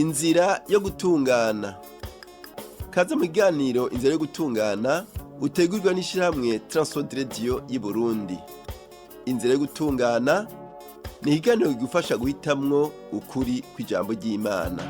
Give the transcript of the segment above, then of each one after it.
Inzira yo gutungana. Kaze mu kiganiro Inzira yo gutungana utegurwa n'ishirahamwe Transworld Radio y'Uburundi. Inzira yo gutungana ni ikiganiro kigufasha guhitamwo ukuri kw'ijambo ry'Imana.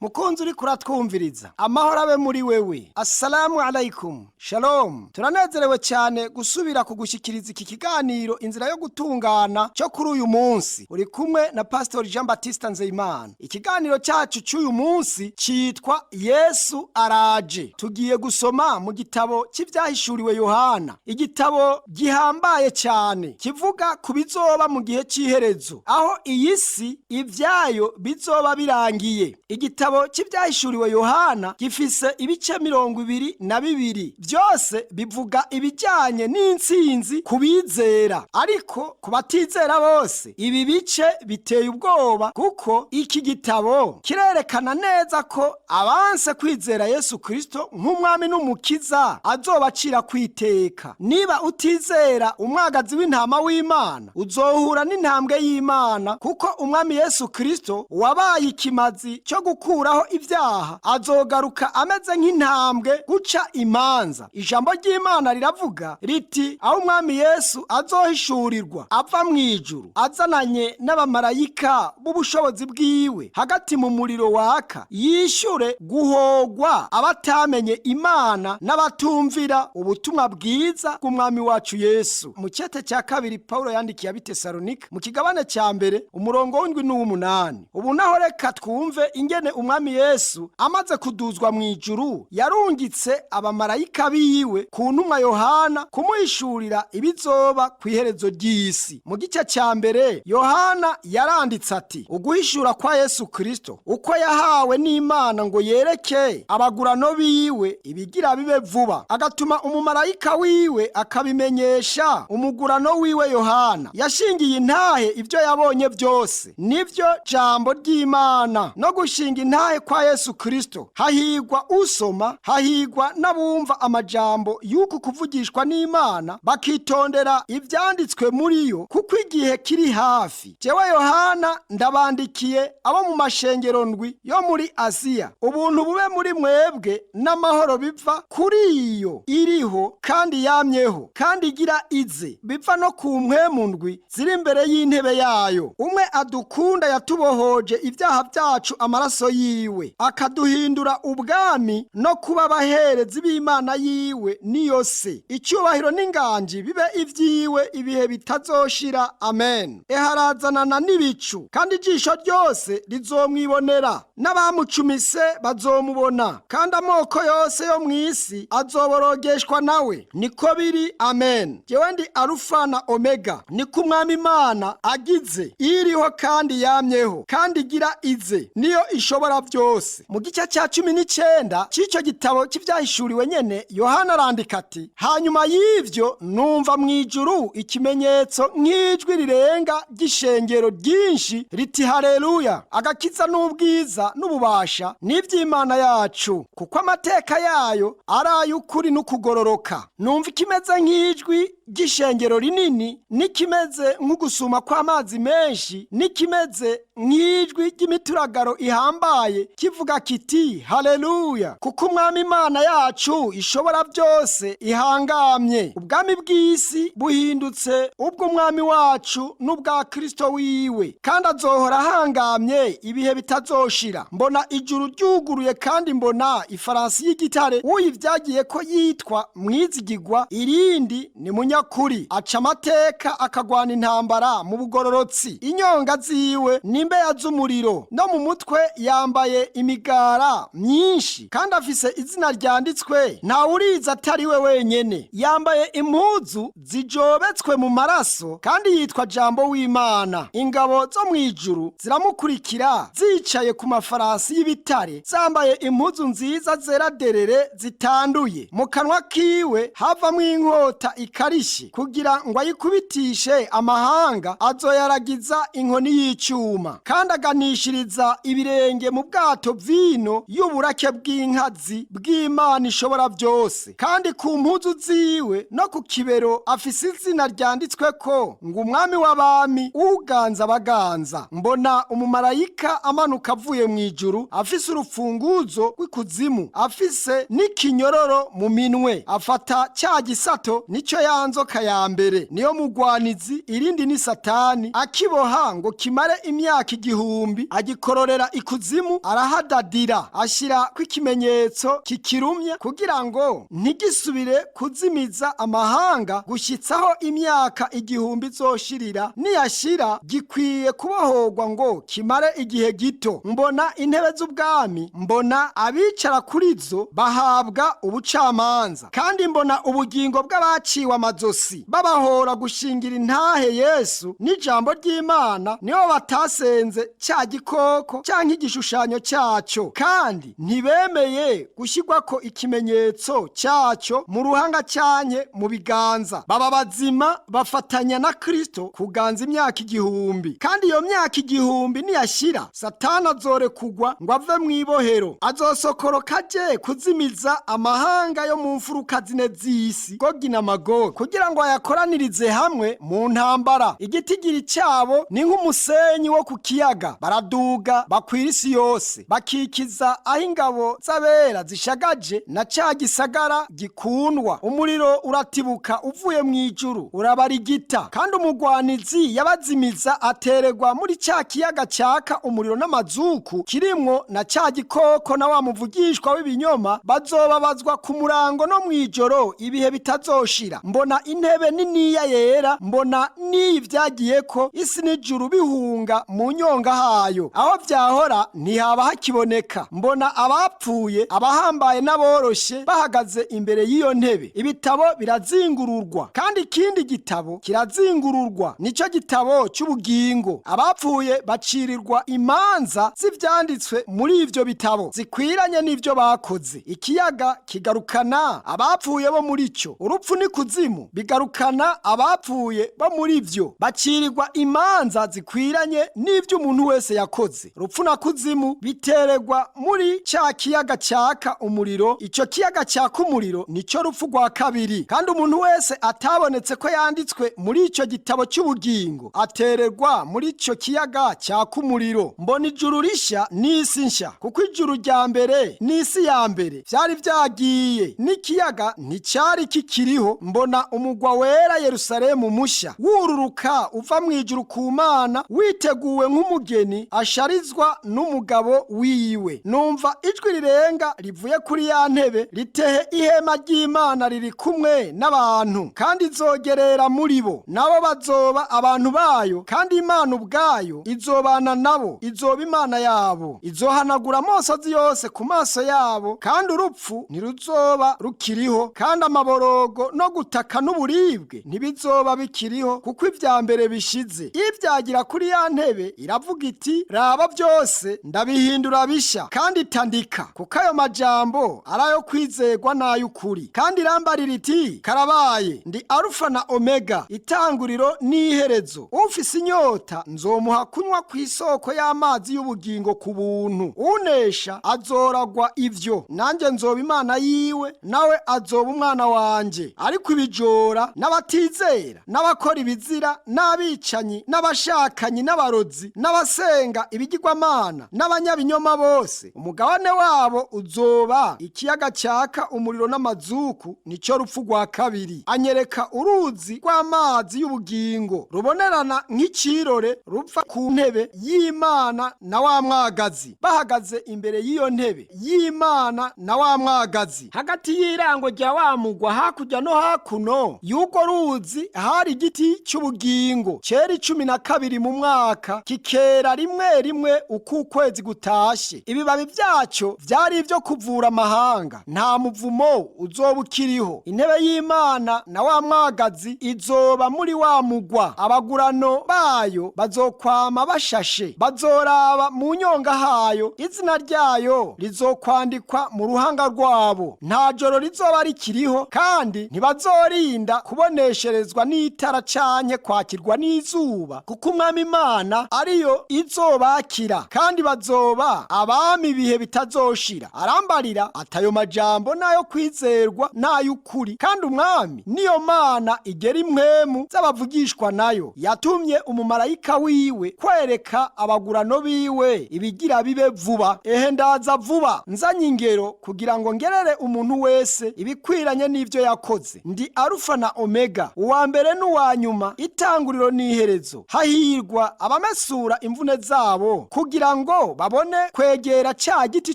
Mukunzi uriko uratwumviriza, amahoro abe muri wewe. Assalamu alaikum, shalom. Turanezerewe cyane gusubira kugushyikiriza iki kiganiro Inzira yo gutungana cyo kuri uyu munsi. Uri kumwe na Pastor Jean Baptiste Nzeyimana. Ikiganiro cyacu cy'uyu munsi cyitwa Yesu araje. Tugiye gusoma mu gitabo cy'Ivyahishuriwe Yohana, igitabo gihambaye cyane kivuga ku bizoba mu gihe cy'iherezo, aho iyi si ibyayo bizoba birangiye. Igitabo cy'Ivyahishuriwe Yohana gifise ibice 22, byose bivuga ibijyanye n'intsinzi ku bizera, ariko ku batizera bose ibi bice biteye ubwoba, kuko iki gitabo kirerekana neza ko abanse kwizera Yesu Kristo nk'umwami n'umukiza azobacira kwiteka. Niba utizera umwagazi w'intama w'Imana, uzohura n'intambwe y'Imana, kuko umwami Yesu Kristo wabaye ikimazi cyo gukuraho ibyaha azogaruka ameze nk'intambwe guca imanza. Ijambo ry'Imana riravuga riti: "Aho umwami Yesu azohishurirwa ava mu ijuru azananye n'abamarayika b'ubushobozi bwiwe hagati mu muriro waka, yishyure guhogwa abatamenye Imana n'abatumvira ubutumwa bwiza bw'umwami wacu Yesu." Mu cyete cya kabiri Paulo yandikiye abitesalonika, mu kigabane cya mbere, umurongo w'indwi n'uw'umunani. Ubu naho reka twumve ingene umwami Yesu amaze kuduzwa mu ijuru yarungitse abamarayika biwe ku ntumwa Yohana kumuhishurira ibizoba ku iherezo ry'isi. Mu gice cya mbere Yohana yaranditse ati: "Uguhishura kwa Yesu Kristo uko yahawe n'Imana ngo yereke abagurano biwe ibigira bibe vuba, agatuma umumarayika wiwe akabimenyesha umugurano wiwe Yohana. Yashingiye intahe ibyo yabonye byose, nibyo jambo ry'Imana no gushinga intahe kwa Yesu Kristo. Hahigwa usoma, hahigwa n'abumva amajambo y'uku kuvugishwa n'Imana, bakitondera ivyanditswe muri yo, kuko igihe kiri hafi. Jewe Yohana ndabandikiye abo mu mashengero ndwi yo muri Asiya: ubuntu bube muri mwebwe n'amahoro biva kuri iyo iriho kandi yamyeho kandi igira ize, biva no ku mpwemu ndwi ziri imbere y'intebe yayo. Umwe adukunda yatubohoje ibyaha byacu amaraso yiwe, akaduhindura ubwami no kuba abaherezi b'Imana yiwe niyo se. Icyubahiro n'inganji bibe ibyiwe ibihe bitazoshira. Amen. Eharazanana n'ibicu, kandi ijisho ryose rizomwibonera, n'abamucumise bazomubona, kandi amoko yose yo mu isi azoborogeshwa nawe. Niko biri. Amen. Jewe ndi Alufa na Omega, niko umwami Imana agize, iriho kandi yamyeho kandi igira ize, niyo ishobora byose." Mu gice cya 19 cy'icyo gitabo cy'Ivyahishuriwe nyene, Yohana arandika ati: "Hanyuma y'ivyo numva mu ijuru ikimenyetso nk'ijwi rirenga ry'ishengero ryinshi riti: 'Haleluya! Agakiza n'ubwiza n'ububasha n'ivy'Imana yacu, kuko amateka yayo ari ay'ukuri n'ukugororoka.' Numva ikimeze nk'ijwi ry'ishengero rinini, n'ikimeze nk'ugusuma kw'amazi menshi, n'ikimeze nk'ijwi ry'imituragaro ihambaye kivuga kiti: 'Haleluya! Kuko umwami Imana yacu ishobora byose ihangamye. Ubwami bw'isi buhindutse ubw'umwami wacu n'ubwa Kristo wiwe, kandi azohora ahangamye ibihe bitazoshira.' Mbona ijuru ryuguruye, kandi mbona ifarasi y'igitare. Uyivyagiye ko yitwa Mwizigigwa, irindi ni Munyakuri. Aca amateka akagwana intambara mu bugororotsi. Inyonga ziwe n'imbeya z'umuriro, no mu mutwe yambaye imigara myinshi, kandi afise izina ryanditswe ntawurizi atari we wenyene. Yambaye impuzu zijobetswe mu maraso, kandi yitwa Jambo w'Imana. Ingabo zo mu ijuru ziramukurikira zicaye ku mafarasi y'ibitare, zambaye impuzu nziza zera derere zitanduye. Mu kanwa kiwe havamwo inkota ikarishe, kugira ngo ayikubitishe amahanga, azoyaragiza inkoni y'icyuma, kandi aganishiriza ibirenge mu bwato vino y'uburake bw'inkazi bw'Imana ishobora byose. Kandi ku mpuzu ziwe no ku kibero afise izina ryanditswe ko ngo umwami w'abami, uganza abaganza. Mbona umumarayika amanuka avuye mu ijuru, afise urufunguzo rw'ikuzimu, afise n'ikinyororo mu minwe. Afata cya gisato, nicyo ya nzoka ya mbere, niyo mugwanizi, irindi ni Satani, akiboha ngo kimare imyaka 1000, agikororera ikuzimu, arahadadira, ashyira kw'ikimenyetso kikirumya, kugira ngo ntigisubire kuzimiza amahanga gushyitsaho imyaka 1000 izoshirira. Niyashira gikwiye kubohorwa ngo kimare igihe gito. Mbona intebe z'ubwami, mbona abicara kuri zo bahabwa ubucamanza. Kandi mbona ubugingo bw'abaciwe amazosi babahora gushingira intahe Yesu n'ijambo ry'Imana, nibo batasenze cya gikoko cyangwa igishushanyo cyacyo, kandi ntibemeye gushyirwako ikimenyetso cyacyo mu ruhanga cyanke mu biganza. Baba bazima bafatanya na Kristo kuganza imyaka 1000. Kandi iyo myaka 1000 niyashira, Satani azorekugwa ngo ave mu ibohero, azosokoroka aje kuzimiza amahanga yo mu mfuruka zine z'isi, Gogi na Magogi, kugira ngo ayakoranirize hamwe mu ntambara. Igitigiri cyabo ni nk'umusenyi wo ku kiyaga. Baraduga bakwira isi yose, bakikiza aho ingabo z'abera zishagaje na ca gisagara gikundwa. Umuriro uratibuka uvuye mu ijuru urabarigita, kandi umugwanizi yabazimiza ateregwa muri ca kiyaga cyaka umuriro n'amazuku, kirimwo na ca gikoko na wa muvugishwa w'ibinyoma. Bazobabazwa ku murango no mw'ijoro ibihe bitazoshira. Mbona intebe niniya yera, mbona n'iyi vyagiyeko, isi n'ijuru bihunga mu nyonga hayo, aho vyahora ntihaba hakiboneka. Mbona abapfuye, abahambaye n'aboroshe, bahagaze imbere y'iyo ntebe. Ibitabo birazingururwa, kandi ikindi gitabo kirazingururwa, nico gitabo cy'ubugingo. Abapfuye bacirirwa imanza z'ivyanditswe muri ivyo bitabo zikwiranye n'ivyo bakoze. Ikiyaga kigarukana abapfuye bo muri cyo, urupfu n'ikuzimu bigarukana abapfuye bo muri vyo, bacirirwa imanza zikwiranye n'ivyo umuntu wese yakoze. Rupfu na kuzimu biteregwa muri ca kiyaga cyaka umuriro. Ico kiyaga cyaka umuriro nico rupfu rwa kabiri. Kandi umuntu wese atabonetse ko yanditswe muri ico gitabo cy'ubugingo atererwa muri ico kiyaga cyaka umuriro. Mbona ijuru rishya n'isi nshya, kuko ijuru rya mbere n'isi ya mbere vyari vyagiye, n'ikiyaga nticyari kikiriho. Mbona umugwa wera Yerusalemu mushya wururuka uva mu ijuru ku Mana, witeguwe nk'umugeni asharizwa n'umugabo wiwe. Numva ijwi rirenga rivuye kuri ya ntebe ritehe: ihema ry'Imana riri kumwe n'abantu, kandi izogerera muri bo, nabo bazoba abantu bayo, kandi Imana ubwayo izobana nabo, izoba Imana yabo. Izohanagura amosozi yose ku maso yabo, kandi urupfu ntiruzoba rukiriho, kandi amaborogo no gutaka n'uburibwe ntibizoba bikiriho, kuko ibya mbere bishize. Ibyagira kuri ya ntebe iravuga iti: raba, byose ndabihindura bishya. Kandi itandika, kuko ayo majambo ari ayo kwizerwa n'ay'ukuri. Kandi irambarira iti: karabaye! Ndi Arufa na Omega, itanguriro n'iherezo. Ufise inyota nzomuha kunywa ku isoko y'amazi y'ubugingo ku buntu. Unesha azoragwa ivyo, nanjye nzoba Imana yiwe, nawe azoba umwana wanje. Ariko ibijora n'abatizera n'abakora ibizira n'abicanyi n'abashakanyi n'abarozi n'abasenga ibigirwamana n'abanyabinyoma bose, umugabane wabo uzoba ikiyaga cyaka umuriro n'amazuku, nico rupfu rwa kabiri. Anyereka uruzi rw'amazi y'ubugingo rubonerana nk'ikirore, ruva ku ntebe y'Imana na wa mwagazi. Bahagaze imbere y'iyo ntebe y'Imana na wa mwagazi, hagati y'irango rya wa mugwa, hakurya no hakuno y'urwo ruzi, hari igiti cy'ubugingo cyera 12 mu mwaka, kikera rimwe rimwe uko ukwezi gutashe. Ibibabi byacyo byari ibyo kuvura amahanga. Nta muvumo uzoba ukiriho. Intebe y'Imana na wa mwagazi izoba muri wa mugwa, abagurano bayo bazokwama bashashe, bazoraba mu nyonga hayo, izina ryayo rizokwandikwa mu ruhanga rwabo. Nta joro rizoba rikiriho, kandi ntibazorinda kubonesherezwa n'itara canke kwakirwa n'izuba, kuko Umwami Imana ariyo izobakira, kandi bazoba abami ibihe bitazoshira. Arambarira atayo majambo nayo kwizerwa n'ay'ukuri, kandi umwami niyo Mana igera impwemu z'abavugishwa nayo yatumye umumarayika wiwe kwereka abagurano biwe ibigira bibe vuba. Ehe, ndaza vuba, nzanye ingero kugira ngo ngerere umuntu wese ibikwiranye n'ivyo yakoze. Ndi Arufa na Omega, uwa mbere n'uwa nyuma, itanguriro n'iherezo. Hahirwa abamesura imvune zabo kugira ngo babone kwegera ca giti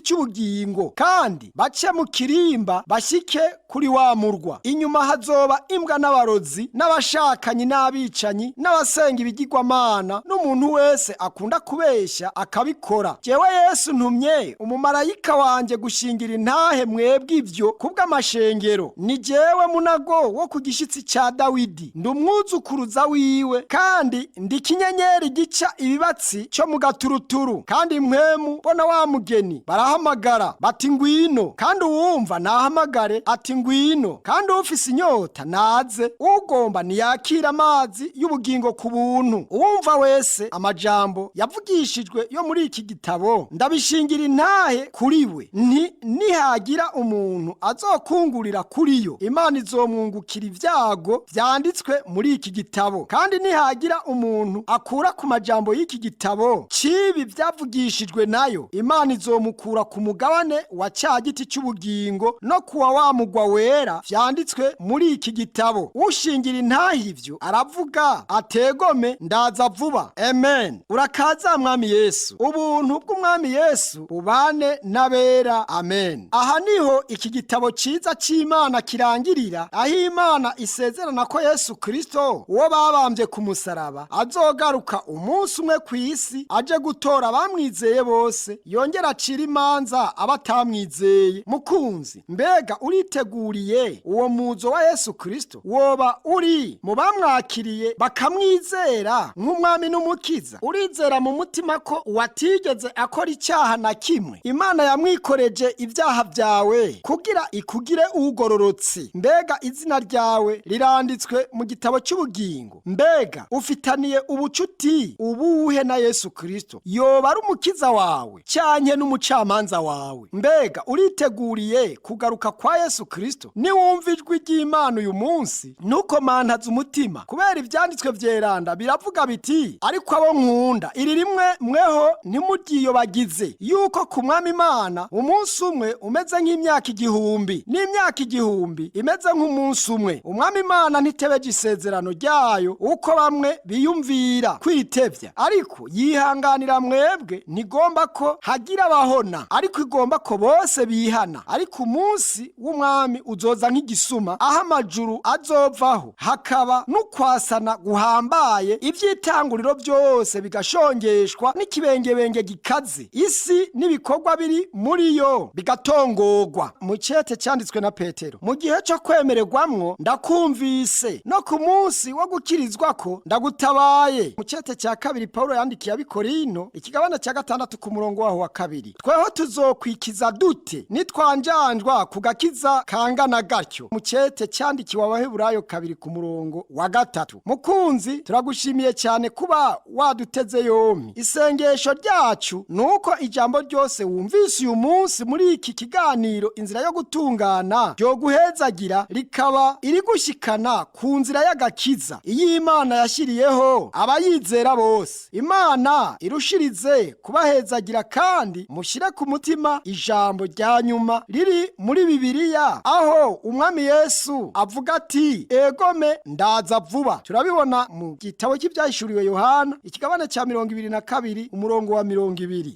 cy'ubugingo, kandi bace mu kirimba bashyike kuri wa murwa. Inyuma hazoba imbwa n'abarozi n'abashakanyi n'abicanyi n'abasenga ibigirwamana n'umuntu wese akunda kubeshya akabikora. Jewe Yesu ntumye umumarayika wanje gushingira intahe mwebwe ivyo kubw'amashengero. Ni jewe munago wo ku gishitsi ca Dawidi, ndi umwuzukuruza wiwe, kandi ndi ikinyenyeri gica ibibatsi cyo mu gaturuturu. Kandi mpwemu bona wa mugeni barahamagara bati: "Ngwino!" Kandi uwumva nahamagare ati: "Ngwino!" Kandi ufise inyota naze, ugomba niyakira amazi y'ubugingo ku buntu. Uwumva wese amajambo yavugishijwe yo muri iki gitabo, ndabishingira intahe kuri we nti: nihagira umuntu azokungurira kuri yo, Imana izomwungukira ibyago vyanditswe muri iki gitabo. Kandi nihagira umuntu akura ku majambo y'iki gitabo cibi vyavugishijwe nayo, Imana izomukura ku mugabane wa ca giti cy'ubugingo no kuwa wa mugwa wera vyanditswe muri iki gitabo. Ushingira intahe ivyo aravuga ategome: "Ndaza vuba." Amen. Urakaza mwami Yesu. Ubuntu bw'umwami Yesu bubane n'abera. Amen. Aha niho iki gitabo ciza c'Imana kirangirira, aho Imana isezerana ko Yesu Kristo uwo babambye ku musaraba azogaruka umunsi umwe ku isi aje gutora abamwizeye bose, yongera acira imanza abatamwizeye. Mukunzi, mbega uriteguriye uwo muzo wa Yesu Kristo? Woba uri mu bamwakiriye bakamwizera nk'umwami n'umukiza? Urizera mu mutima ko watigeze akora icyaha na kimwe, Imana yamwikoreje ibyaha byawe kugira ikugire ugororotse? Mbega izina ryawe riranditswe mu gitabo cy'ubugingo? Mbega ufitaniye ubucuti ubuhe na Yesu Kristo? Yoba ari umukiza wawe cyanke n'umucamanza wawe? Mbega uriteguriye kugaruka kwa Yesu Kristo? Niwumva ijwi ry'Imana uyu munsi, ntukomantaze umutima, kubera ivyanditswe vyeranda biravuga biti: "Ariko abo nkunda, iri rimwe mweho ntimuryiyobagize, yuko ku mwami Imana umunsi umwe umeze nk'imyaka 1000, n'imyaka 1000 imeze nk'umunsi umwe. Umwami Imana ntitebeje isezerano ryayo uko bamwe biyumvira kwitevya, ariko yihanganira mwebwe, ntigomba ko hagira abahona, ariko igomba ko bose bihana. Ariko umunsi w'umwami uzoza nk'igisuma, aho amajuru azovaho hakaba n'ukwasana guhambaye, ivy'itanguriro byose bigashongeshwa n'ikibengebenge gikaze, isi n'ibikorwa biri muri yo bigatongorwa." Mu cete cyanditswe na Petero: "Mu gihe cyo kwemererwamwo ndakumvise, no ku munsi wo gukirizwa ko ndagutabaye." Mu cete cya kabiri Paulo yandikiye abikorino, ikigabane cya 6 ku murongo waho wa 2: "Tweho tuzokwikiza dute nitwanjanjwa ku gakiza kangana gatyo?" Mu cete cyandikiwe abaheburayo 2 ku murongo wa 3. Mukunzi, turagushimiye cyane kuba waduteze yompi. Isengesho ryacu nuko ijambo ryose wumvise uyu munsi muri iki kiganiro Inzira yo Gutungana ryoguhezagira, rikaba irigushikana ku nzira y'agakiza iyi Imana yashyiriyeho abayizera bose. Imana irushirize kubahezagira, kandi mushyire ku mutima ijambo rya nyuma riri muri Bibiliya, aho umwami Yesu avuga ati: "Egome, ndaza vuba." Turabibona mu gitabo cy'ibyahishuriwe Yohana, ikigabane cya 22, umurongo wa 20.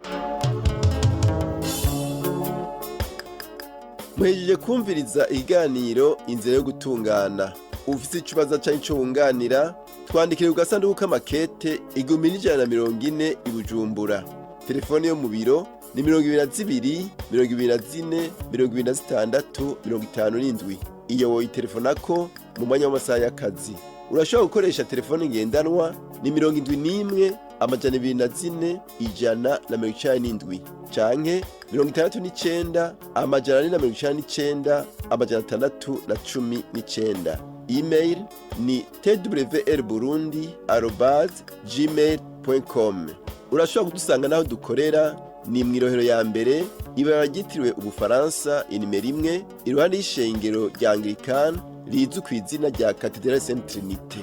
Muhejeje kumviriza ikiganiro Inzira yo Gutungana. Ufise ikibazo canke ico wunganira, twandikire ku gasanduku k'amakete 1140 i Bujumbura. Telefone yo mu biro ni 22 24 26 57. Iyo woyitelefonako mu mwanya w'amasaha y'akazi. Urashobora gukoresha telefone ngendanwa ni 71 204 197 canke 69 499 619. Email ni twrburundi@gmail.com. Urashobora kudusanga n'aho dukorera Ni mw'irohero ya mbere, ibara ryitiriwe Ubufaransa, inimero 1, iruhande y'ishengero rya Anglikani rizwi ku izina rya Cathedrale Sainte Trinité.